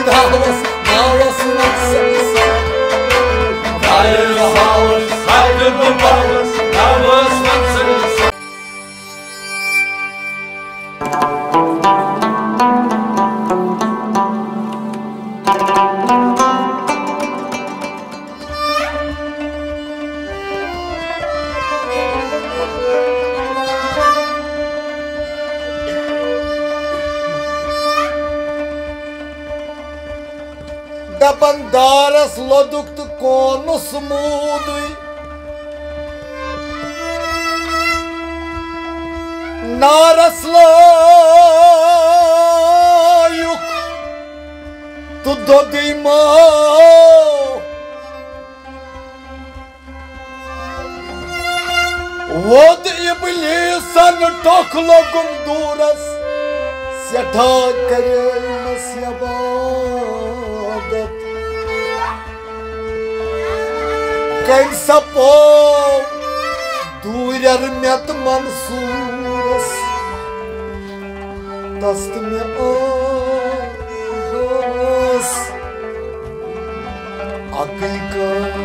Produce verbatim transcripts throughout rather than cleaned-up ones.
داوس، داوس منٛز سٲری سان۔ داوس، داوس، ہاوس، داوس منٛز سٲری سان۔ دپان دارس لوٚدُکھ تہٕ کونُس موٗدُے۔ نارس لایُکھ تہٕ دوٚدُے ماو۔ ووت ابلیسن ٹۄکھ لوٚگُم دوٗرس، سٮ۪ٹھاہ کریمس عبادت۔ کٔمۍ سپو دوٗرٮ۪ر مےٚ تہٕ منصوٗرس، تس تہٕ مےٚ ٲس اکٕے کتھ۔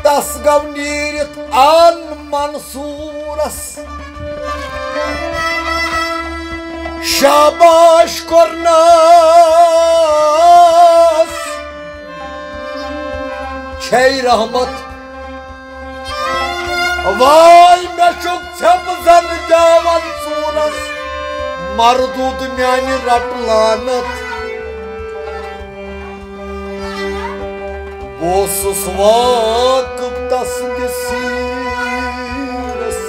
تس گوٚو نیٖرِتھ ان منصوٗرس۔ شاباش کوٚرنس چھے رحمت۔ واے مےٚ چھُکھ ژھٮ۪پہٕ زن دٮ۪وان ژوٗرس، مردوٗد میانہِ رٹہٕ لعنت۔ بہٕ اوسُس واقف تسٕنٛدِس سیٖرس،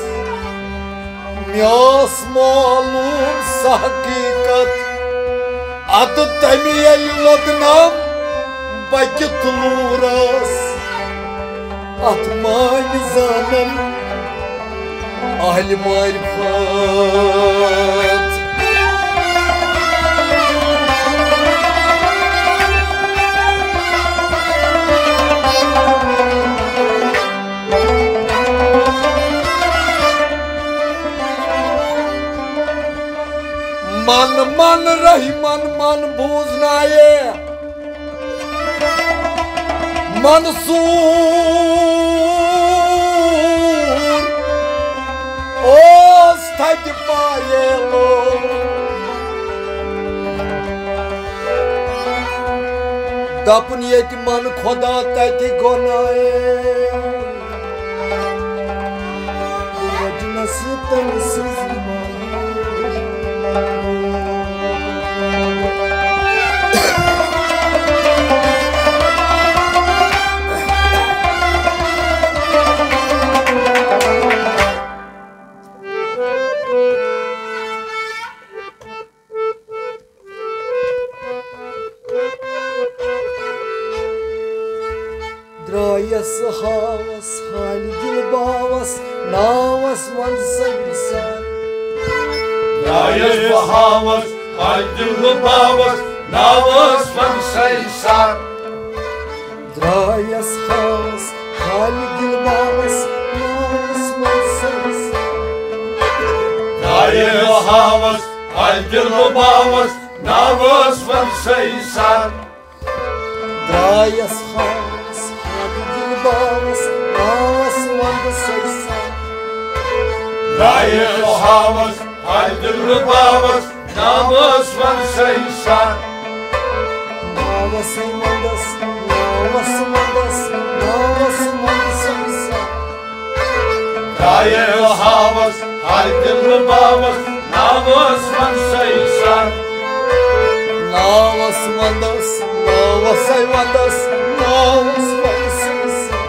مےٚ ٲس معلوٗم سۄ حقیٖقت۔ ادٕ تمہِ ییٚلہِ لوٚدنم بہٕ کِتھ لوٗرس، اتھ مانہِ زانن اہلِ معرفت۔ من من رحمن من بوزنایے۔ منصور اوس تھدِ پایے لوٚگ۔ دپُن ییٚتہِ من خدا تتہِ گۄناہے۔ وجنس تٔمۍ سٕنٛز درٛایس ہاوس حالہِ دِل باوس، ناوس منٛز سمسار۔ درٛایس بہٕ ہاوس حالہِ دِل باوس، ناوس منٛز سمسار۔ درٛایس ہاوس حالہِ دِل باوس، ناوس منٛز سمسار۔ درٛایس ہاوس حالہِ دِل باوس، ناوس منٛز سمسار۔ درٛایس ہاوس حالہِ دِل باوس، ناوس منٛز سمسار۔ درٛایس ہاوس حالہِ دِل باوس، ناوس منٛز سمسار۔ ناوس منٛز، ناوس منٛز، ناوس منٛز سمسار۔ درٛایس ہاوس حالہِ دِل باوس، ناوس منٛز سمسار۔ ناوس منٛز، ناوس منٛز، ناوس منٛز سمسار۔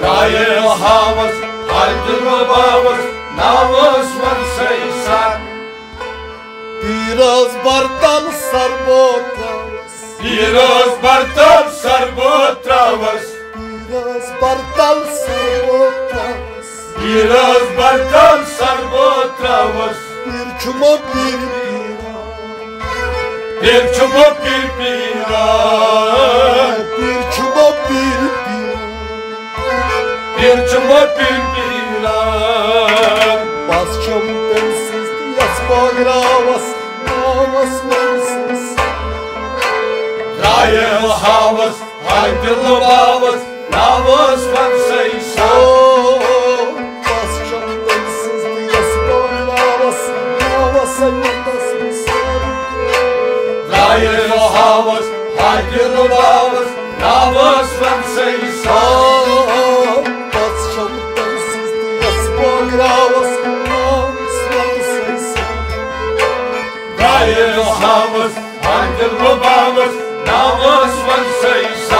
درٛایس ہاوس حالہِ دِل باوس، ناوس منٛز سمسار۔ پیٖرس برتل سر بہٕ ترٛاوس۔ پیٖرس برتل سر بہٕ ترٛاوس۔ پیٖرس برتل سر بہٕ ترٛاوس۔ پیٖرس چھُ مےٚ پیٖر پیٖران۔ پیٖر چھُ مےٚ پیٖر پیٖران۔ پیٖر چھُ مےٚ پیٖر پیٖران۔ پیٖر چھُ مےٚ پیٖر پیٖران۔ بس چھَم تٔمۍ سٕنٛز یَس بٲگراوَس، ناوَس منٛز۔ درٛایہِ ہاوَس، ہاے دِلہٕ باوَس، ناوَس منٛزٕے سا۔ او، بس چھَم تٔمۍ سٕنٛز تہٕ یَس بٲگراوَس، ناوَس منٛز۔ درٛایہِ ہاوَس، ہاے دِلہٕ باوَس، ناوَس منٛزٕے سا۔ بس چھَم تٔمۍ سٕنٛز تہٕ یَس بٲگراوَس، ناوَس منٛزٕے سا۔ درٛایہِ ہاوَس، ہاے دِلہٕ باوَس، ناوَس منٛزٕے سا۔ آ،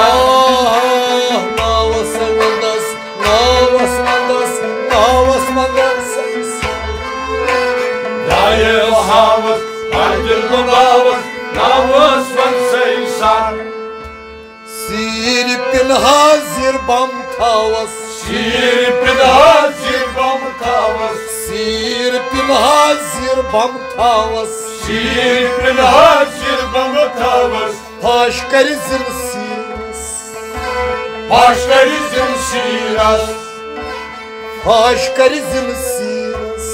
ناوَس منٛز، ناوَس منٛز، ناوَس منٛز۔ درٛایہِ ہاوَس، ہاے دِلہٕ باوَس، ناوَس منٛزٕے سا۔ سیٖرۍ پِنہٕ حاضِر بم تھاوَس۔ سیٖرۍ پِنہٕ حاضِر بم تھاوَس۔ سیٖرۍ پِنہٕ حاضِر بم تھاوَس۔ سیٖرۍ پِنہٕ حاضِر بم تھاوَس۔ پھاش کَرِ زِنہٕ سیٖرَس۔ پھاش کَرِ زِنہٕ سیٖرَس۔ پھاش کَرِ زِنہٕ سیٖرَس۔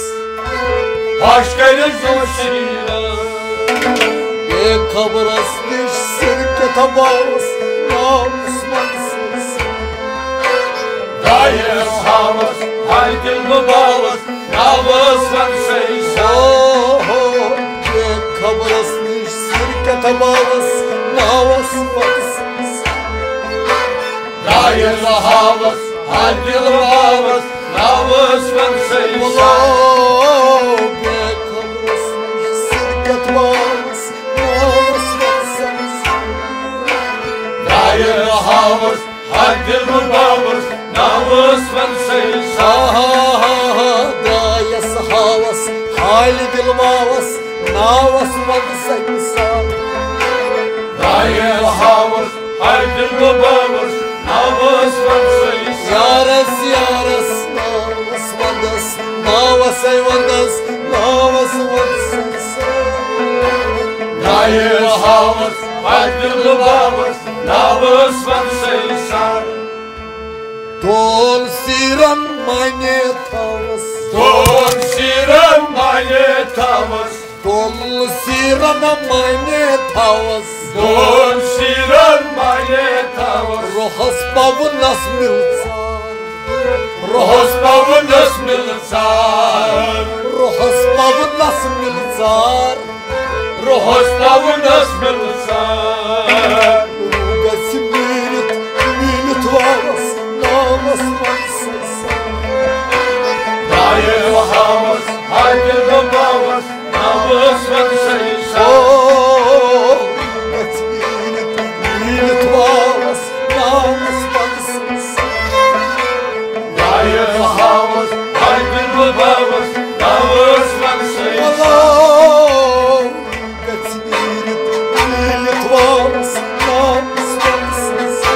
پھاش کَرِ زِنہٕ سیٖرَس۔ بے خبرَس نِش سِر کیٛاہ تھاوَس، ناوَس منٛز۔ درٛایہِ ہاوَس، ہاے دِلہٕ باوَس، ناوَس منٛزٕے سا۔ او ہو، بے خبرَس نِش سِر کیٛاہ تھاوَس، ناوَس منٛز۔ درٛایہِ ہاوَس، ہاے دِلہٕ باوَس، ناوَس منٛزٕے سا۔ او، بے خبرَس نِش سِر کیٛاہ تھاوَس، ناوَس منٛز۔ درٛایہِ ہاوَس، ہاے دِلہٕ باوَس، ناوَس منٛزٕے سا۔ آہا، درٛایَس ہاوَس، ہاے دِلہٕ باوَس، ناوَس منٛزٕے سا۔ درٛایہِ ہاوَس، ہاے دِلہٕ باوَس، ناوَس منٛزٕے سا۔ یارَس، یارَس، ناوَس منٛزَس، ناوَسَے منٛزَس، ناوَس منٛزٕے سا۔ درٛایہِ ہاوَس، ہاے دِلہٕ باوَس، ناوَس منٛزٕے سا۔ دۄن سیٖرَن معنی تھاوَس۔ دۄن سیٖرَن معنی تھاوَس۔ دۄن سیٖرَن معنی تھاوَس۔ دۄن سیٖرَن معنی تھاوَس۔ رۄہَس پَونَس مِلژار۔ رۄہَس پَونَس مِلژار۔ رۄہَس پَونَس مِلژار۔ رۄہَس پَونَس مِلژار۔ روح گژھِ میٖرِتھ، میٖرِتھ واوَس، ناوَس منٛزٕے سا۔ درٛایہِ ہاوَس، ہاے دِلہٕ باوَس، ناوَس منٛزٕے سا۔ او، گژھِ میٖرِتھ، میٖرِتھ واوَس، ناوَس منٛزٕے سا۔ درٛایہِ ہاوَس، ہاے دِلہٕ باوَس، ناوَس منٛزٕے سا۔ او، گژھِ میٖرِتھ، میٖرِتھ واوَس، ناوَس منٛزٕے سا۔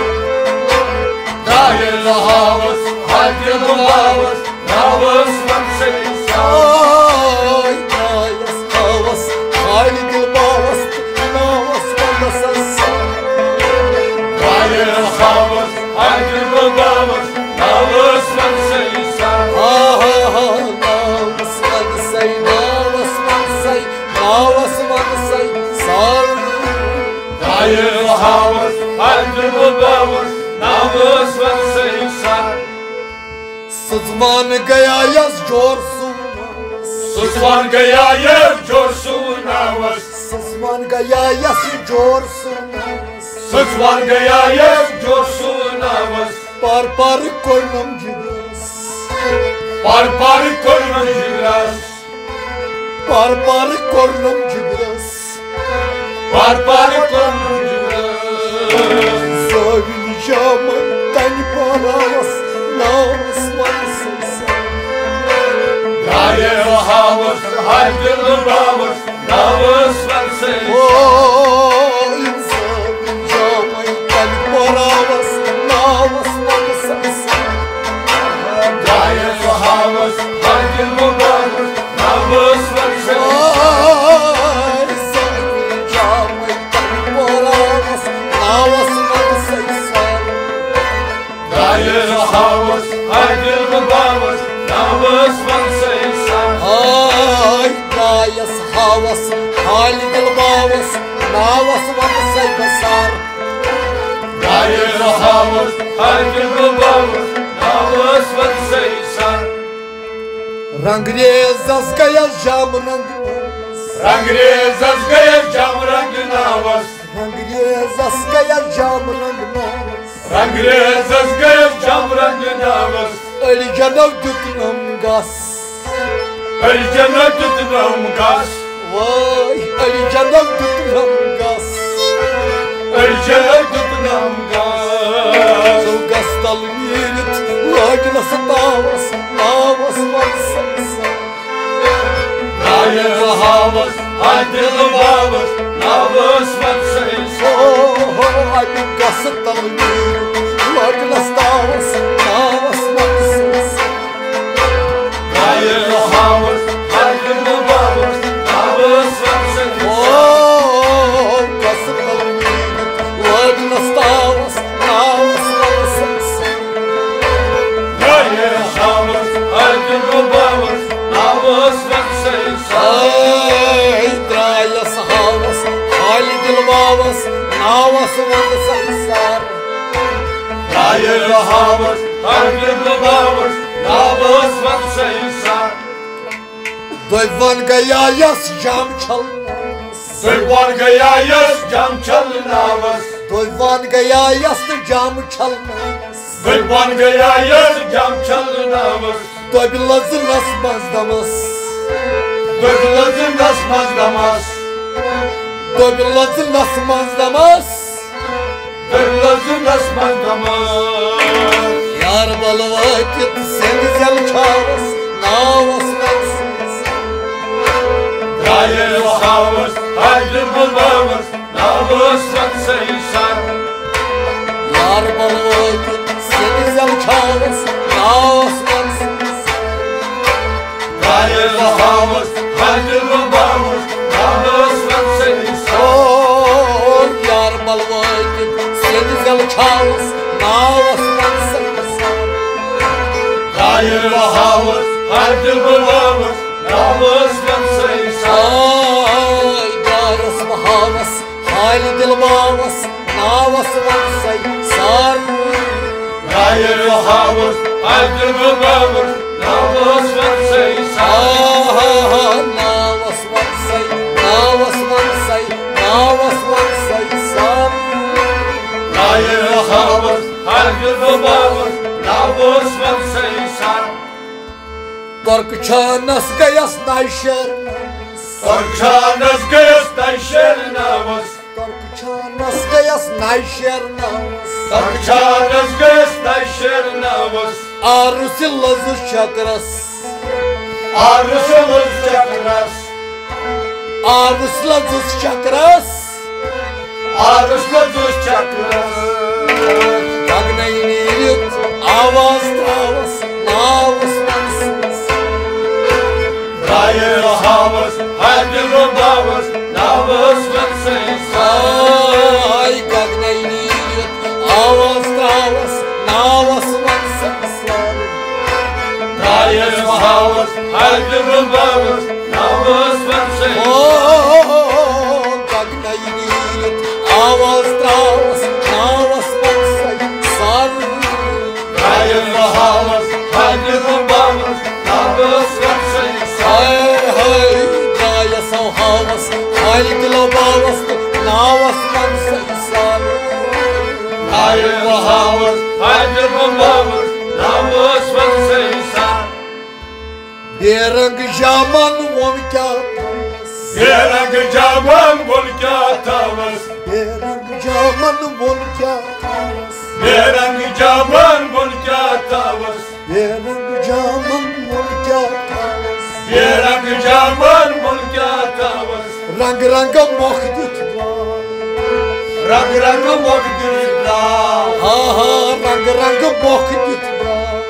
درٛایہِ ہاوَس، ہاے دِلہٕ باوَس، ناوَس منٛزٕے سا۔ آے، درٛایَس ہاوَس، ہاے دِلہٕ باوَس، ناوَس منٛزٕے سا۔ درٛایہِ ہاوَس، ہاے دِلہٕ باوَس، ناوَس منٛزٕے سا۔ آہا، ناوَس منٛزٕے، ناوَس منٛزٕے، ناوَس منٛزٕے سا۔ درٛایہِ ہاوَس، ہاے دِلہٕ باوَس، ناوَس منٛزٕے سا۔ سٕژوان گٔیایَس جور سُوناوَس۔ سٕژوان گٔیایَس جور سُوناوَس۔ سٕژوان گٔیایَس جور سُوناوَس۔ سٕژوان گٔیایَس جور سُوناوَس۔ پار پار کوٚرنَم جِگرَس۔ پار پار کوٚرنَم جِگرَس۔ پار پار کوٚرنَم جِگرَس۔ پار پار کوٚرنَم جِگرَس۔ زٲوِج جامَن تَنہِ پاراوَس، ناوَس منٛزٕے سا۔ درٛایہِ ہاوَس، ہاے دِلہٕ باوَس، ناوَس منٛزٕے سا۔ او، زٲوِج جامَن تَنہِ پاراوَس، ناوَس منٛزٕے سا۔ درٛایہِ ہاوَس، ہاے دِلہٕ باوَس، ناوَس منٛزٕے سا۔ ہاے درٛایس ہاوس، حالہِ دِل باوس، ناوس وَنسَے بہٕ سر۔ درٛایس ہاوس، حالہِ دِل باوس، ناوس وَنسَے سر۔ رنگریزس گٔیس جام رنگ ناوس۔ رنگریزس گٔیس جام رنگ ناوس۔ رنگریزس گٔیس جام رنگ ناوس۔ رنگریزس گٔیس جام رنگ ناوس۔ أڑجنو دیُتنم گس۔ أڑجنو دیُتنم گس۔ وٲے، أڑجنو دیُتنم گس۔ أڑجنو دیُتنم گس۔ سُہ گس تل نیٖرِتھ لٲگنس ناوس، ناوس وَنسَے سر۔ درٛایس ہاوس، حالہِ دِل باوس، ناوس وَنسَے سر۔ او، اَمہِ گس تل نیٖرِتھ لٲگنس ناوس، ناوس وَنسَے سر۔ درٛایس ہاوس، حالہِ دِل باوس، ناوس وَنسَے سر۔ او، گس تل نیٖرِتھ لٲگنس ناوس، ناوس وَنسَے سر۔ درٛایس ہاوس، حالہِ دِل باوس، ناوس وَنسَے سر۔ اے درٛایس ہاوس، حالہِ دِل باوس، ناوس وَنسَے سر۔ درٛایس ہاوس، حالہِ دِل باوس، ناوس وَنسَے سر۔ دۄیوان گٔیایس جام چھلنس۔ دۄیوان گٔیایس جام چھلناوس۔ دۄیوان گٔیایس تہٕ جام چھلنس۔ دۄیوان گٔیایس جام چھلناوس۔ دۄبہِ لٔژٕنس منٛز دمس۔ دۄبہِ لٔژٕنس منٛز دمس۔ دۄبہِ لٔژٕنس منٛز دمس۔ دۄبہِ لٔژٕنس منٛز دمس۔ یار بل وٲتِتھ سیٚنٛدِ زٮ۪ل چھاوس، ناوس وَنسَے سر۔ درٛایس ہاوس، حالہِ دِل باوس، ناوس وَنسَے سر۔ یار بل وٲتِتھ سیٚنٛدِ زٮ۪ل چھاوس، ناوس وَنسَے سر۔ درٛایس ہاوس، حالہِ دِل باوس، ناوس وَنسَے سر۔ او یار بل وٲتِتھ سیٚنٛدِ زٮ۪ل چھاوس، ناوس وَنسَے سر۔ درٛایس ہاوس، حالہِ دِل باوس، ناوس وَنسَے سر۔ اے درٛایس بہٕ ہاوس، حالہِ دِل باوس، ناوس وَنسَے سر۔ درٛایس ہاوس، حالہِ دِل باوس، ناوس وَنسَے سر۔ آہا، ناوس وَنسَے، ناوس وَنسَے، ناوس وَنسَے سر۔ درٛایس ہاوس، حالہِ دِل باوس، ناوس وَنسَے سر۔ ترکہٕ چھانس گٔیس نَیہِ شیرناوس۔ ترکہٕ چھانس گٔیس نَیہِ شیرناوس۔ ترکہٕ چھانس گٔیس نَیہِ شیرناوس۔ ترکہٕ چھانس گٔیس نَیہِ شیرناوس۔ عروسہِ لٔجِس چکرس۔ عروسہِ لٔجِس چکرس۔ عروسہِ لٔجِس چکرس۔ عروسہِ لٔجِس چکرس۔ گگنَے نیٖرِتھ آواز ترٛاوس، ناوس وَنسَے سر۔ درٛایس ہاوس، حالہِ دِل باوس، ناوس وَنسَے سر۔ آے گگنَے نیٖرِتھ آواز ترٛاوس، ناوس وَنسَے سر۔ درٛایس ہاوس، حالہِ دِل باوس، ناوس وَنسَے سر۔ او گگنَے نیٖرِتھ آواز ترٛاوس، ناوس وَنسَے سر۔ درٛایس ہاوس، حالہِ دِل باوس، ناوس وَنسَے سر۔ ہاے ہاے، درٛایس ہاوس، حالہِ دِل باوس تہٕ ناوس وَنسَے سر۔ درٛایس ہاوس، حالہِ دِل باوس، ناوس وَنسَے سر۔ بے رنگ جامن ووٚن کیٛاہ تھاوس؟ بے رنگ جامن ووٚن کیٛاہ تھاوس؟ بے رنگ جامن ووٚن کیٛاہ تھاوس؟ بے رنگ جامن ووٚن کیٛاہ تھاوس؟ بے رنگ جامن ووٚن کیٛاہ تھاوس؟ بے رنگ جامن ووٚن کیٛاہ تھاوس؟ رنگ رنگ مۄکھ دِتھ درٛاو۔ رنگ رنگ مۄکھ دِتھ درٛاو۔ ہا ہا، رنگ رنگ مۄکھ دِتھ درٛاو۔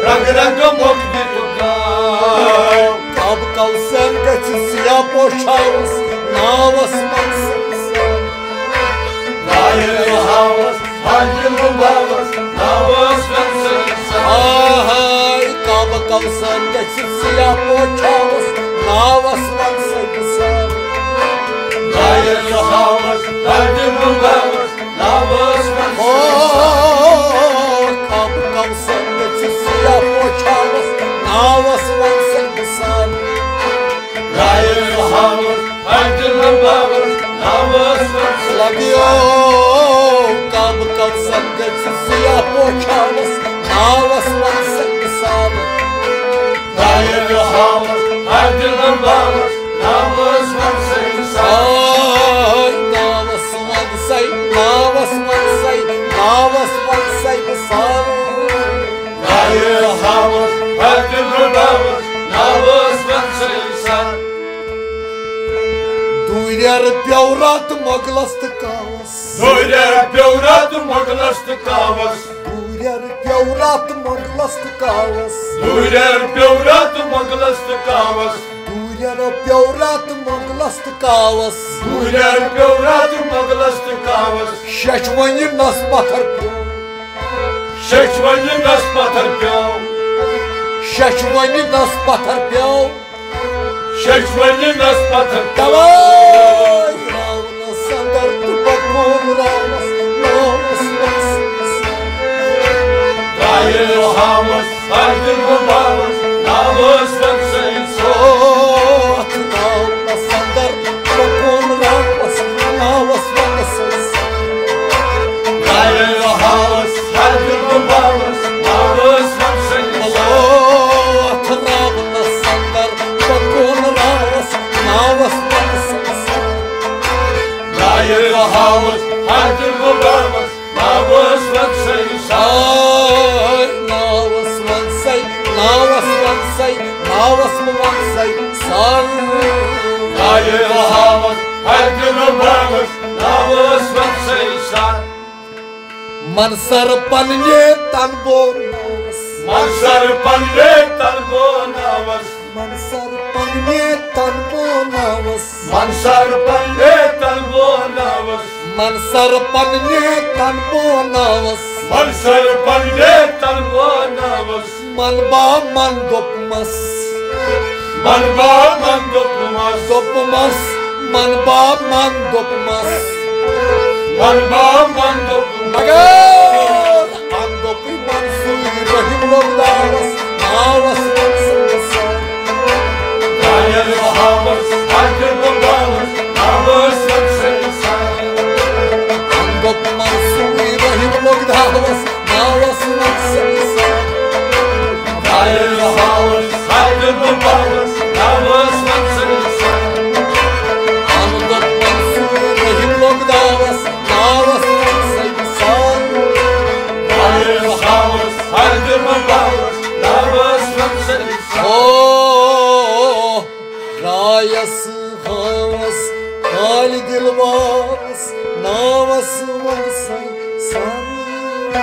رنگ رنگ مۄکھ دِتھ درٛاو۔ کعبہٕ کل سین گژھِ سیاہ پوشاوس، ناوس منٛز۔ درٛایس ہاوس، حالہِ دِل باوس، ناوس منٛز۔ آہاے، کعبہٕ کوثر گژھِ سیاہ پوشاوس، ناوس وَن سا مثال۔ دایہِ زُحاوس، دردِ مُبارس، ناوس وَن سا او، مثال۔ کعبہٕ کوثر گژھِ سیاہ پوشاوس، ناوس وَن سا مثال۔ دایہِ زُحاوس، دردِ مُبارس، ناوس وَن سا لگیو۔ کعبہٕ کوثر گژھِ سیاہ پوشاوس، ناوس وَن سا مثال۔ دایہِ زُحاوس، دردِ مُبارس، ناوس وَن سا مثال۔ آے، ناوس وَن سا، ناوس وَن سا، ناوس وَن سا مثال۔ دایہِ زُحاوس، دردِ مُبارس، ناوس وَن سا مثال۔ دوٗریر پیوٚو راتھ مۄغلس تہٕ کاوس۔ دوٗریر پیوٚو راتھ مۄغلس تہٕ کاوس۔ دوٗریر پیوٚو راتھ مۄغلس تہٕ کاوس۔ دوٗریر پیوٚو راتھ مۄغلس تہٕ کاوس۔ دوٗریر پیوٚو راتھ مۄغلس تہٕ کاوس۔ دوٗریر پیوٚو راتھ مۄغلس تہٕ کاوس۔ شیٚچھ وۄنہِ نس پتھر پیوٚو۔ شیٚچھ وۄنۍ نس پتھر پیوٚو۔ شیٚچھ وۄنۍ نس پتھر پیوٚو۔ شیٚچھ وۄنۍ نس پتھر پیوٚو۔ تواے راونس اندر تہٕ پکون راونس ناوس منٛز۔ دایہِ زُحاوس، دردِ مُبارس، ناوس وَن سا مثال۔ سوتھ راونس اندر پکون راونس، ناوس وَن سا مثال۔ دایہِ زُحاوس، دردِ مُبارس، ناوس وَن سا مثال۔ سوتھ راونس اندر پکون راونس، ناوس وَن سا مثال۔ دایہِ زُحاوس، دردِ مُبارس، ناوس وَن سا مثال۔ آے، ناوس وَن سا، ناوس وَن سا، ناوس وَن سا مثال۔ دایہِ زُحاوس، دردِ مُبارس، ناوس وَن سا مثال۔ منصر پننہِ تن بو ناوس۔ منصر پننہِ تن بو ناوس۔ منصر پننہِ تن بو ناوس۔ منصر پننہِ تن بو ناوس۔ منصر پننہِ تن بو ناوس۔ منصر پننہِ تن بو ناوس۔ من با من دوٚپمس۔ من با من دوٚپمس۔ دوٚپمس۔ من با من دوٚپمس۔ من با من دوٚپمس۔ مگر ان دوٚپُے منصوٗر رحیم لوٚگ داوس، ناوس منصوٗر۔ دایہِ زُحاوس، دردِ مُبارس، ناوس منصوٗر۔ ان دوٚپ منصوٗر رحیم لوٚگ داوس، ناوس منصوٗر۔ دایہِ زُحاوس، دردِ مُبارس، ناوس منصوٗر۔ ان دوٚپ منصوٗر رحیم لوٚگ داوس، ناوس منٛز سُہ مثال۔ دایہِ زُحاوس، دردِ مُبارس، ناوس منٛز سُہ مثال۔ او، رایس ہاوس، خالِ دِل واوس، ناوس منٛز سُہ مثال۔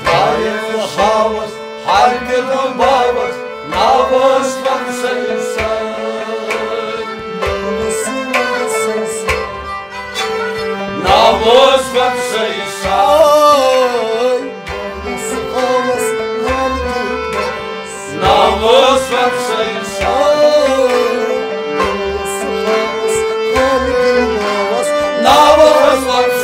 دایہِ زُحاوس، دردِ مُبارس، ناوس منٛز سُہ مثال۔ ناوس منٛز سُہ مثال۔ ناوس منٛز سُہ مثال۔ ناوس منٛز